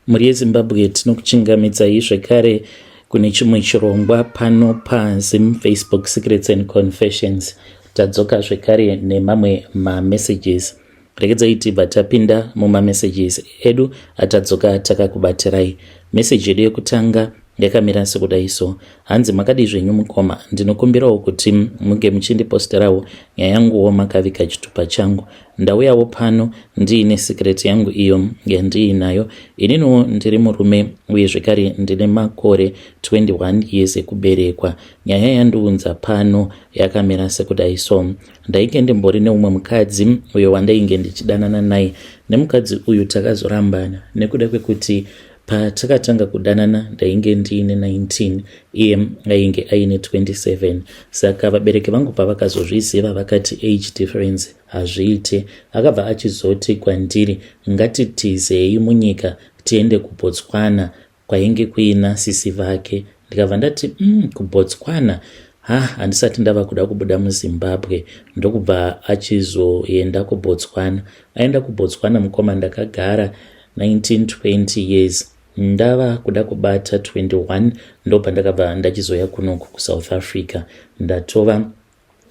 Mhuri yeZimbabwe, tinokuchingamidzai zvekare kune chimwe chirongwa pano paZim Facebook Secrets and Confessions. Tadzoka zvekare nemamwe mamessages. Regedzai tibva tapinda mumamessages edu atadzoka takakubatirai. Message yedu yekutanga yakamira sekudai so. Hanzi, "Makadii zvenyu mukoma? Ndinokumbirawo kuti munge muchindiposterawo nyaya yanguwo makaviga chitupa changu. Ndauyawo pano ndiine secret yangu iyo yandiinayo. Ininiwo ndiri murume uye zvekare ndine makore 21 years ekuberekwa. Nyaya yandiunza pano yakamira sekudai so. Ndainge ndimbori neumwe mukadzi uyo wandainge ndichidanana naye. Nemukadzi uyu takazorambana nekuda kwekuti patakatanga kudanana ndainge ndiine 19, iye ainge aine 27. Saka vabereki vangu pavakazozviziva vakati age difference hazviite. Akabva achizoti kwandiri, ngatitizei munyika tiende kuBotswana kwainge kuina sisi vake. Ndikabva ndati, kuBotswana ha, handisati ndava kuda kubuda muZimbabwe." Ndokubva achizoenda kuBotswana. Aenda kuBotswana, mukoma, ndakagara 19 20 years. Ndava kuda kubata 21 ndopandakabva ndachizoya kunoku kuSouth Africa. Ndatova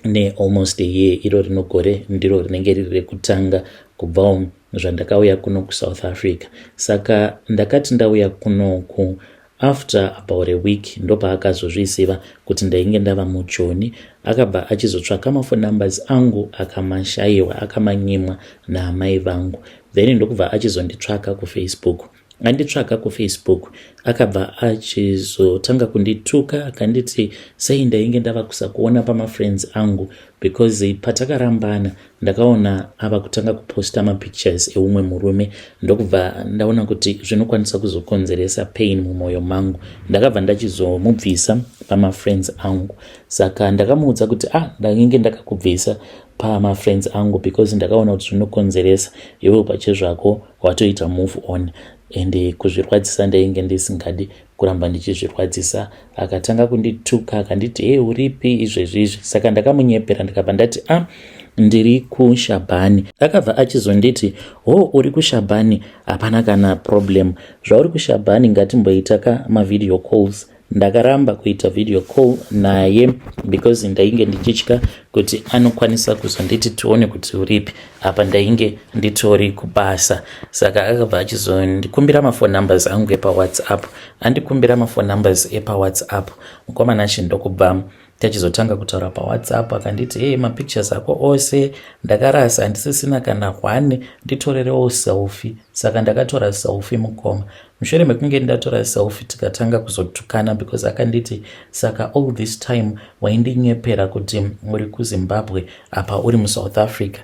nealmost a year. Iro rino gore ndiro rinenge riri rekutanga kubvawo zvandakauya kuno kuSouth Africa. Saka ndakati ndauya kunoku, after about a week ndopaakazozviziva kuti ndainge ndava muJoni. Akabva achizotsvaka maphone numbers angu, akamashayiwa, akamanyimwa naamai vangu. Then ndokubva achizonditsvaka kuFacebook. Anditsvaka kuFacebook, akabva achizotanga kundituka, akanditi sei ndainge ndava kusakuona pamafriends angu, because patakarambana ndakaona ava kutanga kuposta mapictures eumwe murume. Ndokubva ndaona kuti zvinokwanisa kuzokonzeresa pain mumwoyo mangu. Ndakabva ndachizomubvisa pamafriends angu. Saka ndakamuudza kuti, ah, ndainge ndakakubvisa pamafriends angu because ndakaona kuti zvinokonzeresa. Iwe pachezvako watoita move on and kuzvirwadzisa ndainge ndisingadi kuramba ndichizvirwadzisa." Akatanga kundituka, akanditi, "He, uripi izvezvi izvi?" Saka ndakamunyepera, ndikabva ndati, "A ah, ndiri kuShabhani." Akabva achizonditi, "Ho, uri kuShabhani, hapana kana problem. Zvauri kuShabhani, ngatimboita ka mavideo calls." Ndakaramba kuita video call naye because ndainge ndichitya kuti anokwanisa kuzonditi, "Tione kuti uripi." Apa ndainge nditori kubasa. Saka akabva achizondikumbira maphone numbers angu epaWhatsApp. Andikumbira maphone numbers epaWhatsApp, mukomana achi, ndokubva tachizotanga kutaura paWhatsApp. Akanditi, "Hey, mapictures ako ose ndakarasa, handisisina kana one, nditorerewo selfie." Saka ndakatora selfie, mukoma. Mushure mekunge ndatora selfie, tikatanga kuzotukana because akanditi, "Saka all this time waindinyepera kuti uri kuZimbabwe, apa uri muSouth Africa?"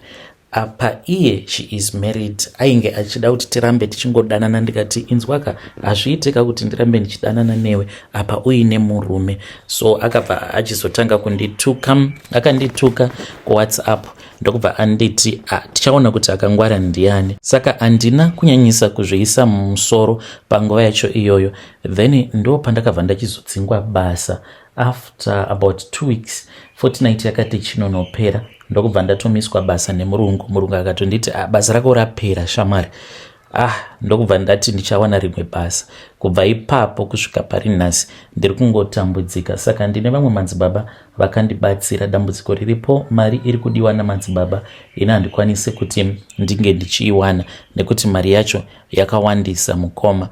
Apa iye, she is married, ainge achida kuti tirambe tichingodanana. Ndikati, "Inzwaka, hazviitika kuti ndirambe ndichidanana newe apa uine murume." So akabva achizotanga kundituka. Akandituka kuWhatsApp, ndokubva anditi, "Ah, tichaona kuti akangwara ndiani." Saka handina kunyanyisa kuzviisa mumusoro panguva yacho iyoyo. Then ndo pandakabva ndachizodzingwa basa after about 2 weeks. Fortnight yakati chinonopera, ndokubva ndatomiswa basa nemurungu. Murungu akatonditi, "Ah, basa rako rapera, shamwari." Ah, ndokubva ndati ndichawana rimwe basa. Kubva ipapo kusvika pari nhasi ndiri kungotambudzika. Saka ndine vamwe madzibaba vakandibatsira. Dambudziko riripo, mari iri kudiwa namadzibaba ini handikwanisi kuti ndinge ndichiiwana nekuti mari yacho yakawandisa, mukoma.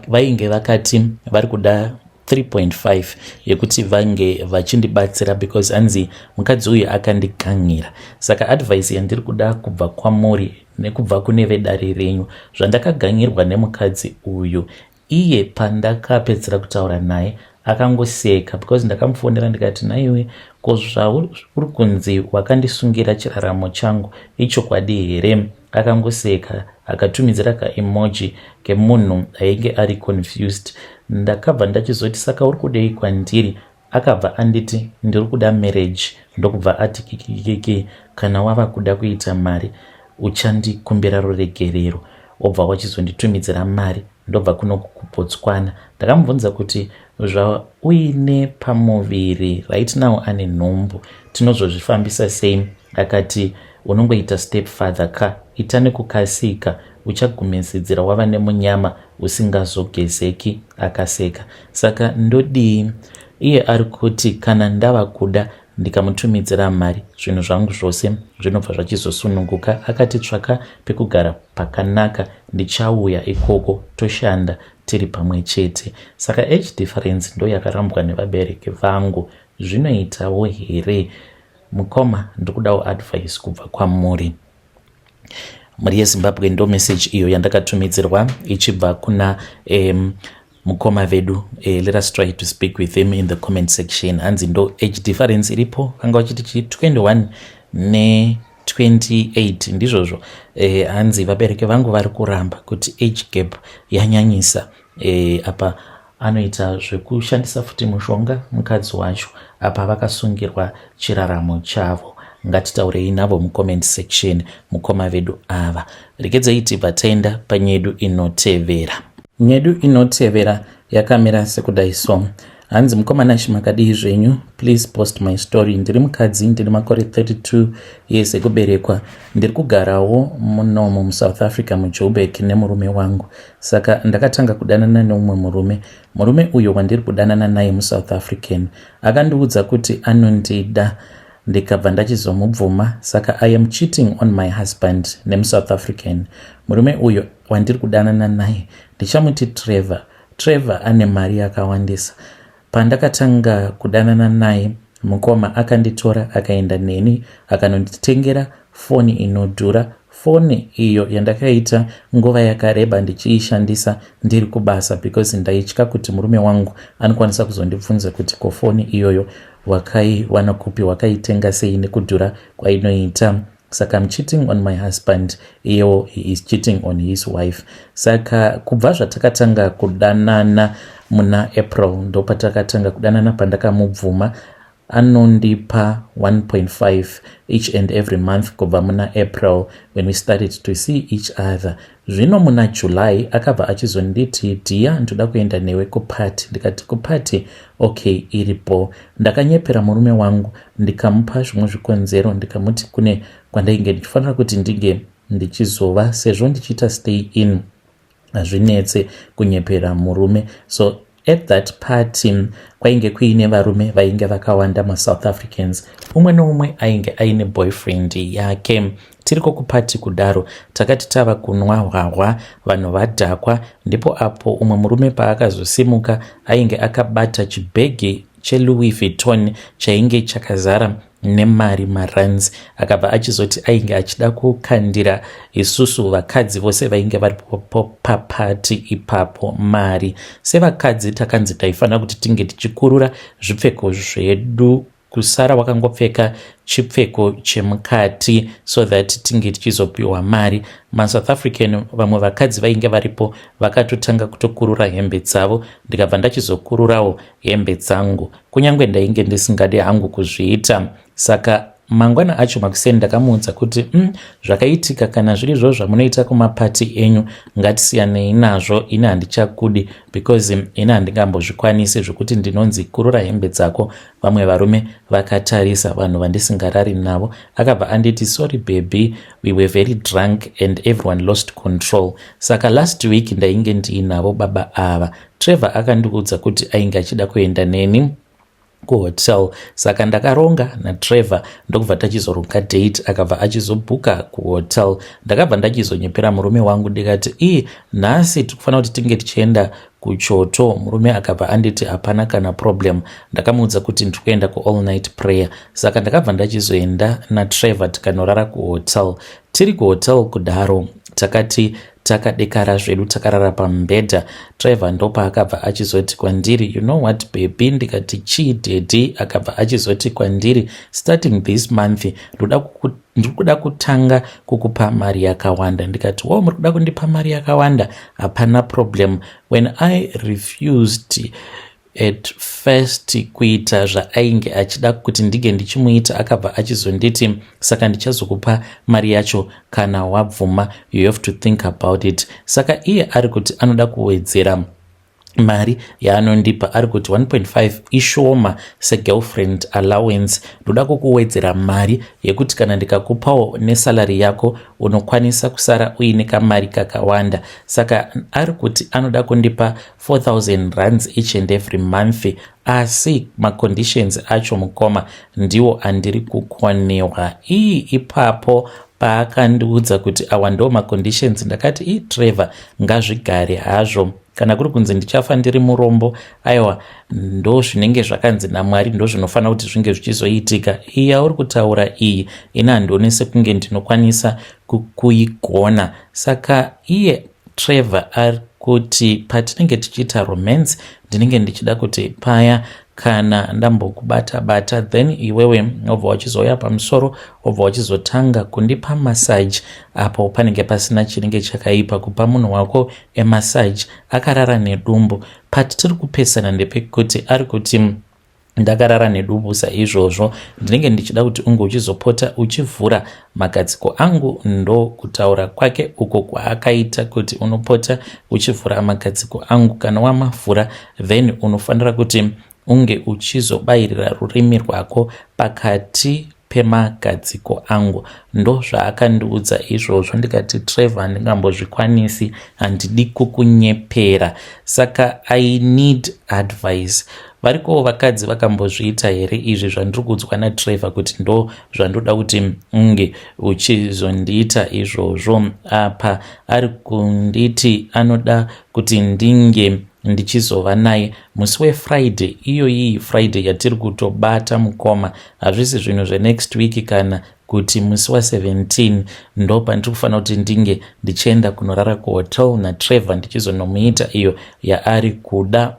Vainge vakati vari kuda 3.5 yekuti vange vachindibatsira because hanzi mukadzi uyu akandigangira. Saka advice yandiri kuda kubva kwamuri nekubva kune vedare renyu, zvandakaganyirwa nemukadzi uyu, iye pandakapedzera kutaura naye akangoseka because ndakamufonera ndikati, "Naiwe, ko zvauri kunzi wakandisungira chiraramo changu, ichokwadi here?" Akangoseka, akatumidzira kaemoji kemunhu ainge ari confused. Ndakabva ndachizoti, "Saka uri kudei kwandiri?" Akabva anditi, "Ndiri kuda marriage." Ndokubva ati, "Kikikiki, kana wava kuda kuita mari uchandikumbira ruregerero, wobva wachizonditumidzira mari, ndobva kuno kuBotswana." Ndakamubvunza kuti, "Zvauine pamuviri right now, ane nhumbu, tinozozvifambisa sei?" Akati, "Unongoita step father ka, ita nekukasika." Uchagumisidzira wava nemunyama usingazogezeki. Akaseka. Saka ndodii? Iye ari kuti kana ndava kuda ndikamutumidzira mari zvinhu zvangu zvose zvinobva zvachizosununguka. Akati tsvaka pekugara pakanaka ndichauya ikoko toshanda tiri pamwe chete. Saka age difference ndoyakarambwa nevabereki vangu. Zvinoitawo here? Mukoma, ndikudawo advice kubva kwamuri. Mhuri yeZimbabwe, ndo message iyo yandakatumidzirwa ichibva kuna mukoma vedu. Let us try to speak with him in the comment section. Hanzi ndo age difference iripo, vanga vachiti chi 21 ne 28, ndizvozvo. Hanzi vabereki vangu vari kuramba kuti age gap yanyanyisa. Apa anoita zvekushandisa futi mushonga mukadzi wacho, apa vakasungirwa chiraramo chavo. Ngatitaurei navo mucomment section, mukoma vedu ava. Regedzai tibva taenda panyedu inotevera. Nyedu inotevera yakamira sekudai so. Hanzi, "Mukoma Nashi, makadii zvenyu? Please post my story. Ndiri mukadzi, ndine makore 32 years ekuberekwa. Ndiri kugarawo munomo muSouth Africa, muJoburg, nemurume wangu. Saka ndakatanga kudanana neumwe murume. Murume uyo wandiri kudanana naye muSouth African. Akandiudza kuti anondida, ndikabva ndachizomubvuma. Saka I am cheating on my husband nemuSouth African. Murume uyo wandiri kudanana naye ndichamuti Trevor. Trevor ane mari yakawandisa. Pandakatanga kudanana naye, mukoma, akanditora akaenda neni akanonditengera foni inodhura, foni iyo yandakaita nguva yakareba ndichiishandisa ndiri kubasa because ndaitya kuti murume wangu anokwanisa kuzondibvunza kuti ko foni iyoyo wakaiwana kupi, wakaitenga sei nekudhura kwainoita. Saka I'm cheating on my husband, iyewo he is cheating on his wife. Saka kubva zvatakatanga kudanana muna April, ndopatakatanga kudanana pandakamubvuma, anondipa 1.5 each and every month kubva muna April when we started to see each other. Zvino muna July akabva achizonditi, 'Dear, ndoda kuenda newe kupati.' Ndikati, 'Kupati? Okay, iripo.' Ndakanyepera murume wangu, ndikamupa zvimwe zvikonzero, ndikamuti kune kwandainge ndichifanira kuti ndinge ndichizova, sezvo ndichiita stay in, hazvinetse kunyepera murume. So at that party kwainge kuine varume vainge vakawanda, maSouth Africans, umwe neumwe ainge aine boyfriend yake. Tiriko kupati kudaro, takati tava kunwa hwahwa, vanhu vadhakwa, ndipo apo umwe murume paakazosimuka ainge akabata chibhegi cheLouis Vuitton chainge chakazara nemari, marands. Akabva achizoti ainge achida kukandira isusu vakadzi vose vainge varipo papati ipapo mari. Sevakadzi takanzi taifanira kuti tinge tichikurura zvipfeko zvedu, kusara wakangopfeka chipfeko chemukati, so that tinge tichizopiwa mari. MaSouth African, vamwe vakadzi vainge varipo, vakatotanga kutokurura hembe dzavo. Ndikabva ndachizokururawo hembe dzangu, kunyange ndainge ndisingadi hangu kuzviita. Saka mangwana acho makuseni ndakamuudza kuti, zvakaitika kana zvirizvo zvamunoita kumapati enyu, ngatisiyanei nazvo. Ini handichakudi because ini handingambozvikwanisi zvekuti ndinonzi kurura hembe dzako vamwe varume vakatarisa, vanhu vandisingarari navo." Akabva anditi, 'Sorry baby, we were very drunk and everyone lost control.' Saka last week ndainge ndiinavo baba ava. Trevor akandiudza kuti ainge achida kuenda neni kuhotel. Saka ndakaronga naTrevor, ndokubva tachizoronga date. Akabva achizobhuka kuhotel. Ndakabva ndachizonyepera murume wangu, ndikati, 'Ii, nhasi tikufanira kuti tinge tichienda kuchoto.' Murume akabva anditi hapana kana problem. Ndakamuudza kuti ndiri kuenda kuall night prayer. Saka ndakabva ndachizoenda naTrevor, tikanorara kuhotel. Tiri kuhotel kudaro, takati takadekara zvedu, takarara pamubhedha, Trevor ndopaakabva achizoti kwandiri, 'You know what, baby?' Ndikati, 'Chii, daddy?' Akabva achizoti kwandiri, 'Starting this month ndiri kuda kutanga kukupa mari yakawanda.' Ndikati, 'Wo, muri kuda kundipa mari yakawanda? Hapana problem.' When I refused at first kuita zvaainge achida kuti ndinge ndichimuita, akabva achizonditi, 'Saka ndichazokupa mari yacho kana wabvuma. You have to think about it.' Saka iye ari kuti anoda kuwedzera Mari yaanondipa, ari kuti 1.5 ishoma segirlfriend allowance. Ndoda kukuwedzera mari yekuti kana ndikakupawo nesalary yako, unokwanisa kusara uine kamari kakawanda. Saka ari kuti anoda kundipa 4000 rands each and every month, asi maconditions acho, mukoma, ndiwo andiri kukonewa. Ii, ipapo paakandiudza kuti awa ndo maconditions, ndakati, "Ii, Trevor, ngazvigare hazvo. Kana kuri kunzi ndichafa ndiri murombo, aiwa, ndo zvinenge zvakanzi naMwari, ndo zvinofanira kuti zvinge zvichizoitika. Iyi yauri kutaura iyi, ini handioni sekunge ndinokwanisa kuigona." Saka iye Trevor ari kuti patinenge tichiita romance, ndinenge ndichida kuti paya kana ndambokubata bata, then iwewe wobva wachizouya pamusoro, wobva wachizotanga kundipa massage. Apo panenge pasina chinenge chakaipa kupa munhu wako emassage akarara nedumbu. Patiri kupesana ndepekuti ari kuti ndakarara nedumbu saizvozvo, ndinenge ndichida kuti unge uchizopota uchivhura magadziko angu. Ndo kutaura kwake uko kwaakaita kuti unopota uchivhura magadziko angu. Kana wamavhura, then unofanira kuti unge uchizobayirira rurimi rwako pakati pemagadziko angu. Ndo zvaakandiudza izvozvo. Ndikati, "Trevor, handingambozvikwanisi, handidi kukunyepera." Saka I need advice. Varikowo vakadzi vakambozviita here izvi zvandiri kuudzwa naTrevor kuti ndo zvandoda kuti unge uchizondiita izvozvo? Apa ari kunditi anoda kuti ndinge ndichizova naye musi weFriday iyoyi, Friday yatiri kutobata, mukoma. Hazvisi zvinhu zvenext week kana kuti musi wa17. Ndo pandiri kufanira kuti ndinge ndichienda kunorara kuhotel naTrevor, ndichizonomuita iyo yaari kuda.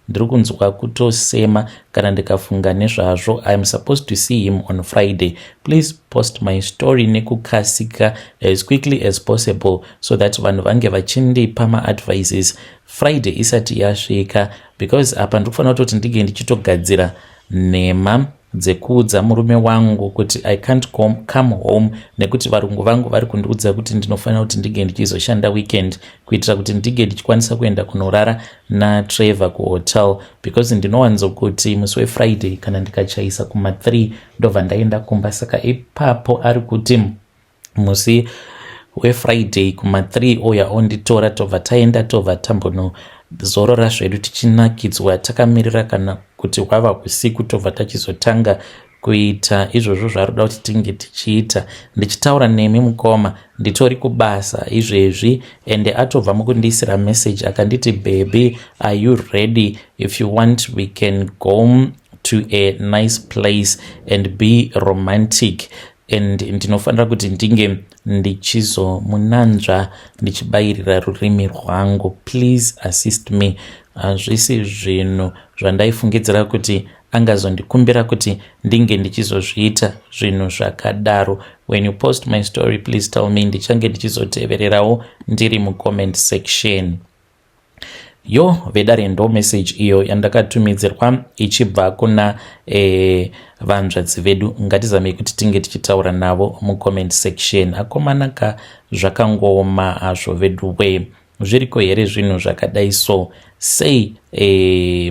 Ndiri kunzwa kutosema kana ndikafunga nezvazvo. I am supposed to see him on Friday. Please post my story nekukasika, as quickly as possible, so that vanhu vange vachindipa maadvices Friday isati yasvika, because apa ndiri kufanira kutoti ndinge ndichitogadzira nhema dzekuudza murume wangu kuti I can't come home nekuti varungu vangu vari kundiudza kuti ndinofanira kuti ndinge ndichizoshanda weekend, kuitira kuti ndinge ndichikwanisa kuenda kunorara naTrevor kuhotel, because ndinowanzokuti musi weFriday kana ndikachaisa kuma3, ndobva ndaenda kumba. Saka ipapo ari kuti musi weFriday kuma3 ouya onditora, tobva taenda, tobva tambonozorora zvedu tichinakidzwa, takamirira kana kuti hwava usiku, tobva tachizotanga kuita izvozvo zvaari kuti tinge tichiita. Ndichitaura nemi, mukoma, nditori kubasa izvezvi, ende atobva mukundiisira message akanditi, "Baby, are you ready? If you want, we can go to a nice place and be romantic." And ndinofanira kuti ndinge ndichizomunanzva ndichibayirira rurimi rwangu. Please assist me. Hazvisi zvinhu zvandaifungidzira kuti angazondikumbira kuti ndinge ndichizozviita zvinhu zvakadaro. When you post my story, please tell me. Ndichange ndichizotevererawo ndiri mucomment section. Yo, vedare, ndo message iyo yandakatumidzirwa ichibva kuna vanzvadzi vedu. Ngatizamei kuti tinge tichitaura navo mucomment section. Akomana ka, zvakangooma hazvo vedu we. Zviriko here zvinhu zvakadai so? Sei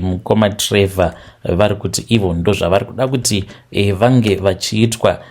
mukoma Trevor vari kuti ivo ndo zvavari kuda kuti vange vachiitwa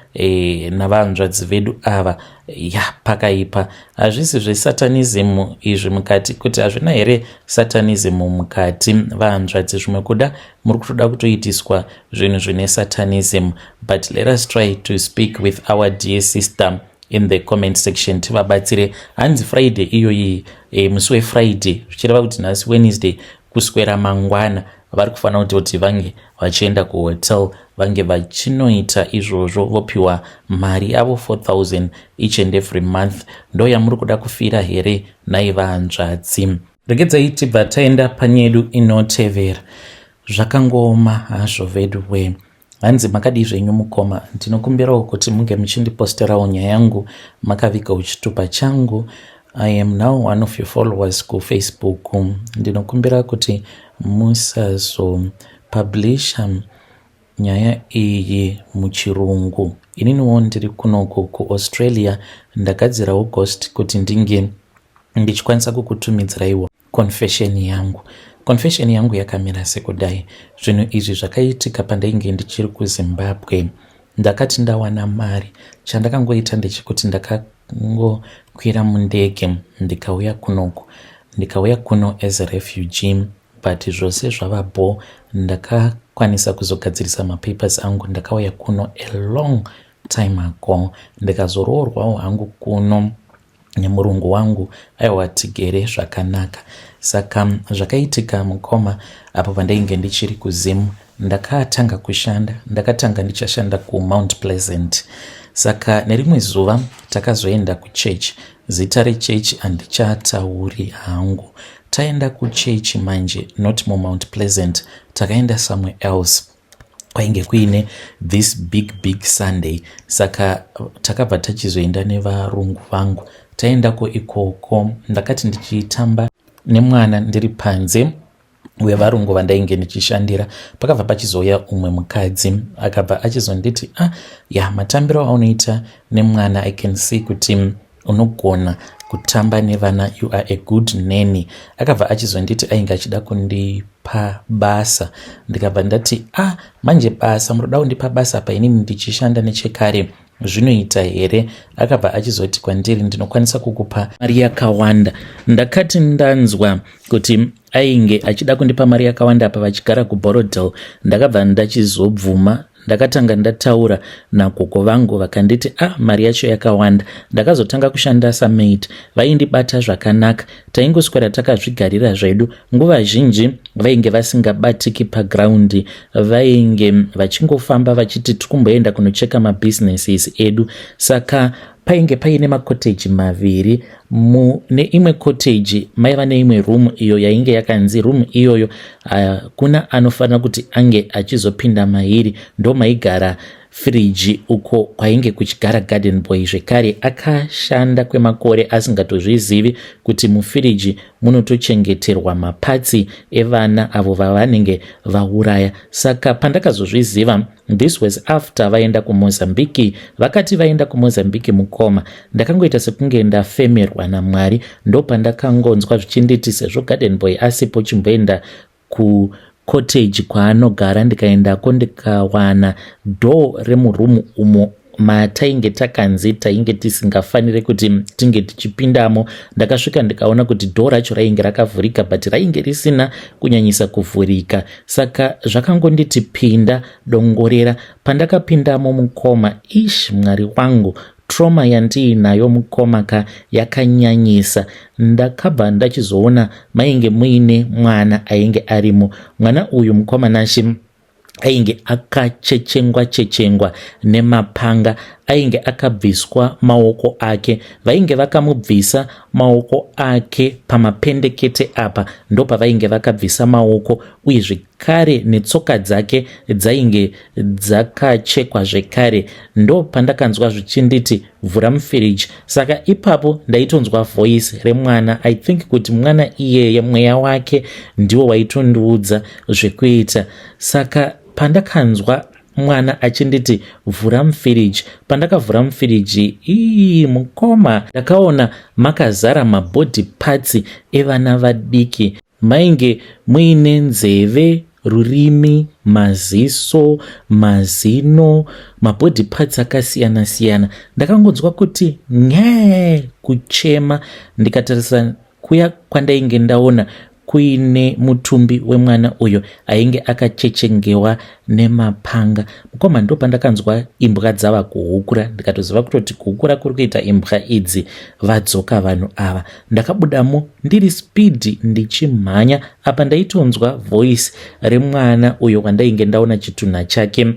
navanzvadzi vedu ava? Ya, pakaipa. Hazvisi zvesatanism izvi mukati? Kuti hazvina here satanism mukati, vanzvadzi? Zvimwe kuda muri kutoda kutoitiswa zvinhu zvine satanism. But let us try to speak with our dear sister in the comment section, tivabatsire. Hanzi Friday iyoyi, musi weFriday, zvichireva kuti nhasi Wednesday, kuswera mangwana vari kufanira kuti vange vachienda kuhotel, vange vachinoita izvozvo, vopiwa mari yavo 4000 each and every month. Ndo yamuri kuda kufira here naivanzvadzi? Regedzai tibva taenda panyedu inotevera. Zvakangooma hazvo vedu we. Hanzi, "Makadii zvenyu, mukoma? Ndinokumbirawo kuti munge muchindiposterawo nyaya yangu makavigawo chitupa changu. I am now one of your followers kuFacebook. Ndinokumbira kuti musazopublisha nyaya iyi muchirungu. Ininiwo ndiri kunoku kuAustralia, ndagadzirawo ghost kuti ndinge ndichikwanisa kukutumidziraiwo confession yangu. Confession yangu yakamira sekudai. Zvinhu izvi zvakaitika pandainge ndichiri kuZimbabwe. Ndakati ndawana mari, chandakangoita ndechekuti ndakangokwira mundege ndikauya kunoku. Ndikauya kuno as a refugee but zvose zvava bho. Ndakakwanisa kuzogadzirisa mapapers angu ndakauya kuno a long time ago ndikazoroorwawo hangu kuno nemurungu wangu. Aiwa, tigere zvakanaka. Saka zvakaitika mukoma, apo pandainge ndichiri kuZimu ndakatanga kushanda. Ndakatanga ndichashanda kuMount Pleasant. Saka nerimwe zuva takazoenda kuchechi. Zita rechechi handichatauri hangu. Taenda kuchechi manje, not muMount Pleasant, takaenda somewhere else kwainge kuine this big big Sunday. Saka takabva tachizoenda nevarungu vangu. Taendako ikoko, ndakati ndichitamba nemwana ndiri panze wevarungu vandainge ndichishandira, pakabva pachizouya umwe mukadzi akabva achizonditi, "Ah ya, matambiro aunoita nemwana, I can see kuti unogona kutamba nevana, you are a good nanny." Akabva achizonditi ainge achida kundipa basa. Ndikabva ndati, "Ah, manje basa, munoda kundipa basa painini ndichishanda nechekare, zvinoita here?" Akabva achizoti kwandiri, "Ndinokwanisa kukupa mari yakawanda." Ndakati ndanzwa kuti ainge achida kundipa mari yakawanda apa vachigara kuBorrowdale, ndakabva ndachizobvuma. Ndakatanga ndataura nagogo vangu, vakanditi, "A ah, mari yacho yakawanda." Ndakazotanga kushanda samaid. Vaindibata zvakanaka, taingoswera takazvigarira zvedu. Nguva zhinji vainge vasingabatiki pagraundi, vainge vachingofamba vachiti tikumboenda kunocheka mabusinesses edu. Saka painge paine makoteji maviri. Mune imwe cottage maiva neimwe room iyo yainge yakanzi room iyoyo kuna anofanira kuti ange achizopinda mairi. Ndo maigara firiji, uko kwainge kuchigara garden boy zvekare. Akashanda kwemakore asingatozvizivi kuti mufiriji munotochengeterwa maparts evana avo vavanenge vauraya. Saka pandakazozviziva, this was after vaenda kuMozambiki. Vakati vaenda kuMozambiki, mukoma, ndakangoita sekunge ndafemerwa naMwari. Ndopandakangonzwa zvichinditi, sezvo garden boy asipo, chimboenda kucottage kwaanogara. Ndikaendako, ndikawana door remurumu umo matainge takanzi tainge tisingafaniri kuti tinge tichipindamo. Ndakasvika ndikaona kuti door racho rainge rakavhurika, but rainge risina kunyanyisa kuvhurika. Saka zvakangonditi, "Pinda, dongorera." Pandakapindamo mukoma, ish, Mwari wangu, trauma yandiinayo mukoma ka yakanyanyisa. Ndakabva ndachizoona mainge muine mwana ainge arimo. Mwana uyu, mukoma Nashe, ainge akachechengwa chechengwa nemapanga, ainge akabviswa maoko ake. Vainge vakamubvisa maoko ake pamapendekete apa, ndopavainge vakabvisa maoko, uye zvekare netsoka dzake dzainge dzakachekwa zvekare. Ndo pandakanzwa zvichinditi, "Vhura mufiriji." Saka ipapo ndaitonzwa voice remwana. I think kuti mwana iyeye, mweya wake ndiwo waitondiudza zvekuita. Saka pandakanzwa mwana achinditi, "Vhura mufiriji," pandakavhura mufiriji ii mukoma, ndakaona makazara mabody parts evana vadiki. Mainge muine nzeve, rurimi, maziso, mazino, mabody parts akasiyana-siyana. Ndakangonzwa kuti nyee, kuchema. Ndikatarisa kuya kwandainge ndaona kuine mutumbi wemwana uyo ainge akachechengewa nemapanga, mukoma, ndo pandakanzwa imbwa dzava kuhukura. Ndikatoziva kutoti kuhukura kuri kuita imbwa idzi, vadzoka vanhu ava. Ndakabudamo ndiri speed ndichimhanya. Apa ndaitonzwa voice remwana uyo wandainge ndaona chitunha chake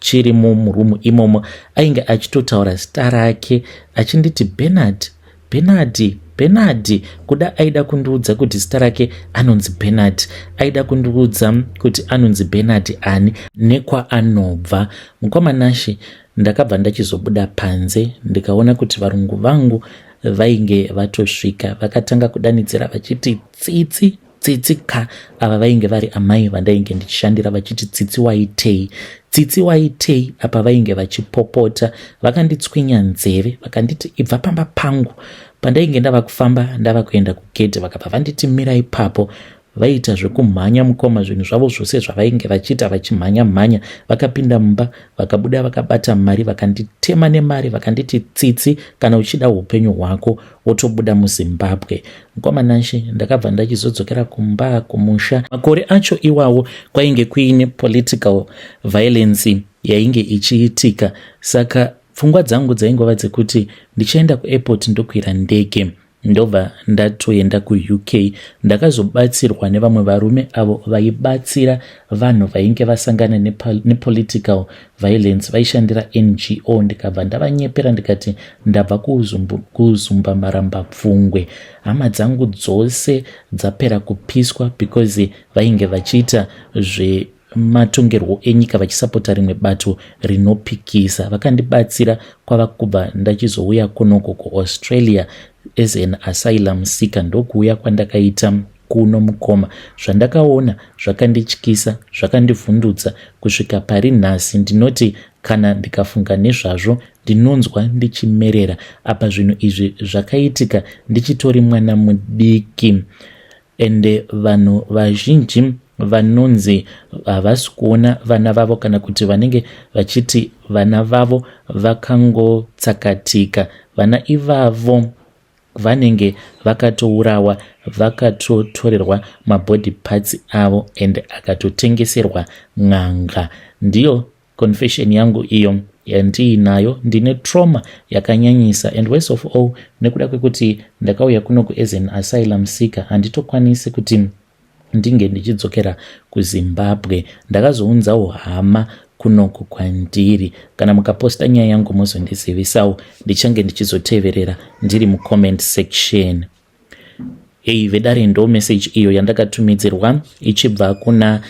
chiri mumurumu imomo. Ainge achitotaura zita rake achinditi, "Bernard, Bernard, Bernard." Kuda aida kundiudza kuti zita rake anonzi Bernard, aida kundiudza kuti anonzi Bernard ani nekwaanobva. Mukoma Nashe, ndakabva ndachizobuda panze, ndikaona kuti varungu vangu vainge vatosvika. Vakatanga kudanidzira vachiti, "Tsitsi, Tsitsi ka." Ava vainge vari amai vandainge ndichishandira, vachiti, "Tsitsi waitei? Tsitsi waitei?" Apa vainge vachipopota. Vakanditswinya nzeve, vakanditi, "Ibva pamba pangu." Pandainge ndava kufamba ndava kuenda kugedhe, vakabva vanditi, "Mira ipapo." Vaiita zvekumhanya mukoma, zvinhu zvavo zvose zvavainge vachiita vachimhanya mhanya. Vakapinda mumba, vakabuda vakabata mari, vakanditema nemari, vakanditi, "Tsitsi, kana uchida upenyu hwako, wotobuda muZimbabwe." Mukoma Nashe, ndakabva ndachizodzokera kumba kumusha. Makore acho iwawo kwainge kuine political violence yainge ichiitika, saka pfungwa dzangu dzaingova dzekuti ndichaenda kuairport, ndokwira ndege, ndobva ndatoenda kuUK. Ndakazobatsirwa nevamwe varume avo vaibatsira vanhu vainge vasangana nepolitical violence, vaishandira NGO. Ndikabva ndavanyepera ndikati ndabva kuUzumba Maramba Pfungwe, hama dzangu dzose dzapera kupiswa because vainge vachiita zvematongerwo enyika, vachisapota rimwe bato rinopikisa. Vakandibatsira, kwava kubva ndachizouya kunoko kuAustralia as an asylum seeker. Ndokuuya kwandakaita kuno mukoma. Zvandakaona zvakandityisa, zvakandivhundutsa. Kusvika pari nhasi ndinoti kana ndikafunga nezvazvo, ndinonzwa ndichimerera. Apa zvinhu izvi zvakaitika ndichitori mwana mudiki. Ende vanhu vazhinji vanonzi havasi kuona vana vavo, kana kuti vanenge vachiti vana vavo vakangotsakatika, vana ivavo vanenge vakatourawa, vakatotorerwa mabody parts avo and akatotengeserwa n'anga. Ndiyo confession yangu iyo yandiinayo. Ndine trauma yakanyanyisa, and worst of all, nekuda kwekuti ndakauya kunoku as an asylum seeker, handitokwanisi kuti ndinge ndichidzokera kuZimbabwe. Ndakazounzawo hama kunoku kwandiri. Kana mukaposta nyaya yangu, muzondizivisawo, ndichange ndichizoteverera ndiri mucomment section. Hei vedare, ndo message iyo yandakatumidzirwa ichibva kuna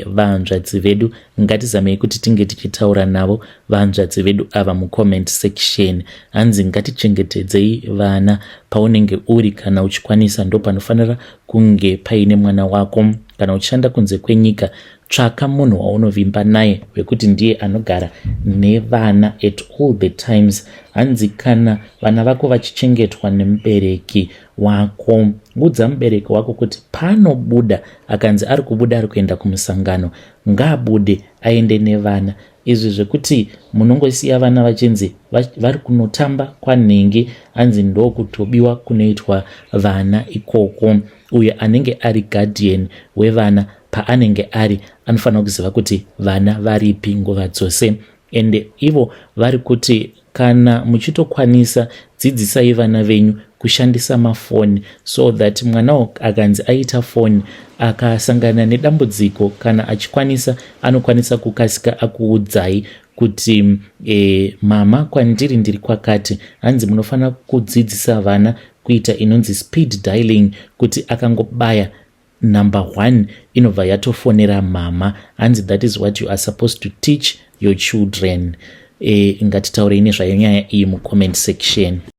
vanzvadzi vedu. Ngatizamei kuti tinge tichitaura navo vanzvadzi vedu ava mucomment section. Hanzi ngatichengetedzei vana. Paunenge uri, kana uchikwanisa, ndo panofanira kunge paine mwana wako. Kana uchishanda kunze kwenyika, tsvaka munhu waunovimba naye wekuti ndiye anogara nevana at all the times. Hanzi kana vana vako vachichengetwa nemubereki wako, udza mubereki wako kuti panobuda, akanzi ari kubuda, ari kuenda kumusangano, ngaabude aende nevana. Izvi zvekuti munongosiya vana vachinzi vari kunotamba kwanhingi, hanzi ndokutobiwa kunoitwa vana ikoko. Uyo anenge ari guardian wevana, paanenge ari, anofanira kuziva kuti vana varipi nguva dzose. Ende ivo vari kuti kana muchitokwanisa, dzidzisai vana venyu kushandisa mafoni, so that mwana akanzi aita foni, akasangana nedambudziko, kana achikwanisa, anokwanisa kukasika akuudzai kuti mama, kwandiri ndiri kwakati. Hanzi munofanira kudzidzisa vana kuita inonzi speed dialing, kuti akangobaya number one inobva yatofonera mama. Hanzi that is what you are supposed to teach your children. Ngatitaurei nezvayo nyaya iyi mucomment section.